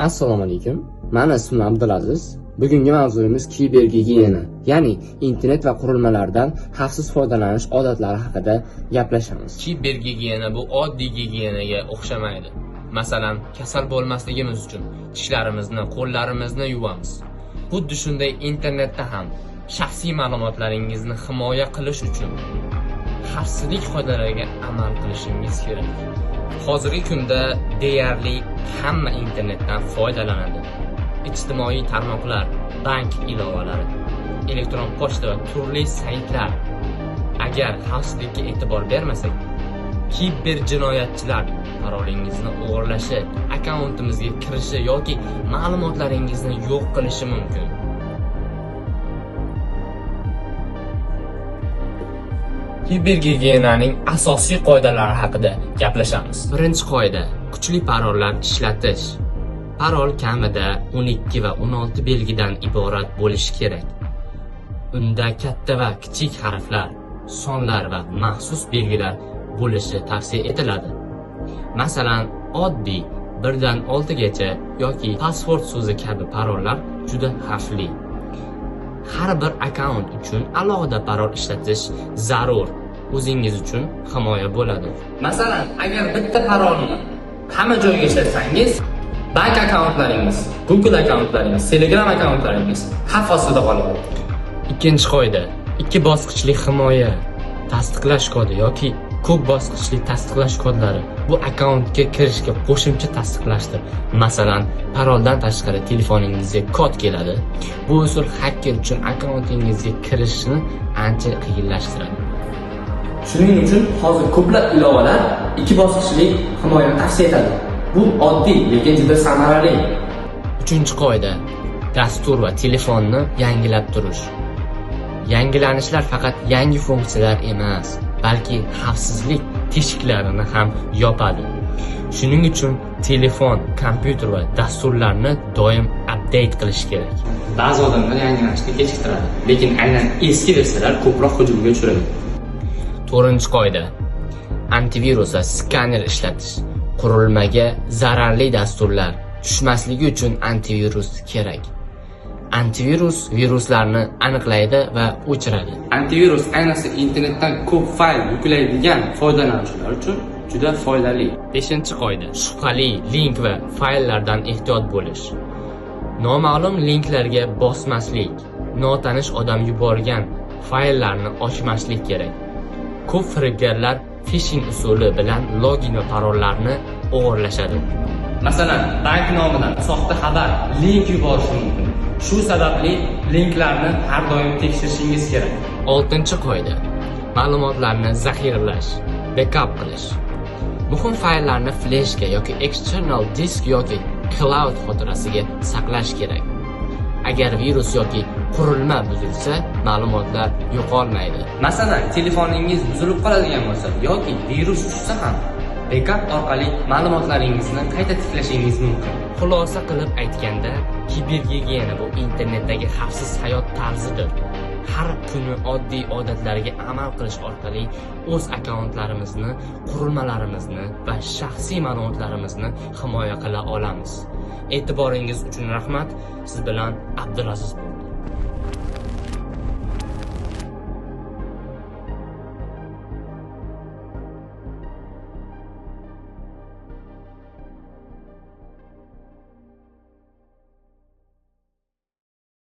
Assalomu alaykum. Mani ismim Abdulaziz. Bugungi mavzuyimiz kibergigiyena, ya'ni internet va qurilmalardan xavfsiz foydalanish odatlari haqida gaplashamiz. Kibergigiyena bu oddiy gigiyenaga o'xshamaydi. Masalan, kasal bo'lmasligimiz uchun tishlarimizni, qo'llarimizni yuvamiz. Xuddi shunday internetda ham shaxsiy ma'lumotlaringizni himoya qilish uchun xavfsizlik qoidalariga amal qilishingiz kerak. Hozirgi kunda deyarli hamma internetdan foydalanadi. Ijtimoiy tarmoqlar, bank ilovalari, elektron pochta va turli saytlar. Agar xavfsizlikka e'tibor bermasak, kiber jinoyatchilar parolingizni o'g'irlashi, akkauntimizga kirishi yoki ma'lumotlaringizni yo'q qilishi mumkin. Kibergigiyenaning asosiy qoidalari haqida gaplashamiz. Birinchi qoida: kuchli parollar ishlatish. Parol kamida 12 va 16 belgidan iborat bo'lishi kerak. Unda katta va kichik harflar, sonlar va maxsus belgilar bo'lishi tavsiya etiladi. Masalan, oddiy 1 dan 6 gacha yoki password so'zi kabi parollar juda xavfli. Har bir akkaunt uchun alohida parol ishlatish zarur. O'zingiz uchun himoya bo'ladi. Masalan, agar bitta parolni hamma joyga ishlatsangiz, bank akkauntlaringiz, Google akkauntlaringiz, Telegram akkauntlaringiz xavf ostida qoladi. Ikkinchi qoida: ikki bosqichli himoya, tasdiqlash kodi yoki ko'p bosqichli tasdiqlash kodlari bu akkauntga kirishga qo'shimcha tasdiqlashdir. Masalan, paroldan tashqari telefoningizga kod keladi. Bu usul xaker uchun akkauntingizga kirishni ancha qiyinlashtiradi. Shuning uchun hozir ko'plab ilovalar ikki bosqichli himoyani tavsiya etadi. Bu oddiy, lekin juda samarali. Uchinchi qoida: dastur va telefonni yangilab turish. Yangilanishlar faqat yangi funksiyalar emas, balki xavfsizlik teshiklarini ham yopadi. Shuning uchun telefon, kompyuter va dasturlarni doim update qilish kerak. Ba'zi odamlar yangilanishni kechiktiradi, lekin aynan eski versiyalar ko'proq hujumga uchraydi. To'rtinchi qoida: antivirus va skaner ishlatish. Qurilmaga zararli dasturlar tushmasligi uchun antivirus kerak. Antivirus viruslarni aniqlaydi va o'chiradi. Antivirus ayniqsa internetdan ko'p fayl yuklaydigan foydalanuvchilar uchun juda foydali. Beshinchi qoida: shubhali link va fayllardan ehtiyot bo'lish. Noma'lum linklarga bosmaslik, notanish odam yuborgan fayllarni ochmaslik kerak. Ko'p firibgarlar phishing usuli bilan login va parollarni o'g'irlashadi. Masalan, bank nomidan soxta xabar, link yuborishi mumkin. Shu sababli linklarni har doim tekshirishingiz kerak. Oltinchi qoida: ma'lumotlarni zaxiralash, backup qilish. Muhim fayllarni fleshka yoki external disk yoki cloud xotirasiga saqlash kerak. Agar virus yoki qurilma buzilsa, ma'lumotlar yo'qolmaydi. Masalan, telefoningiz buzilib qoladigan bo'lsa yoki virus tushsa ham backup orqali ma'lumotlaringizni qayta tiklashingiz mumkin. Xulosa qilib aytganda, kibergigiyena bu internetdagi xavfsiz hayot tarzidir. Har kuni oddiy odatlarga amal qilish orqali o'z akkauntlarimizni, qurilmalarimizni va shaxsiy ma'lumotlarimizni himoya qila olamiz. E'tiboringiz uchun rahmat. Siz bilan Abdulaziz.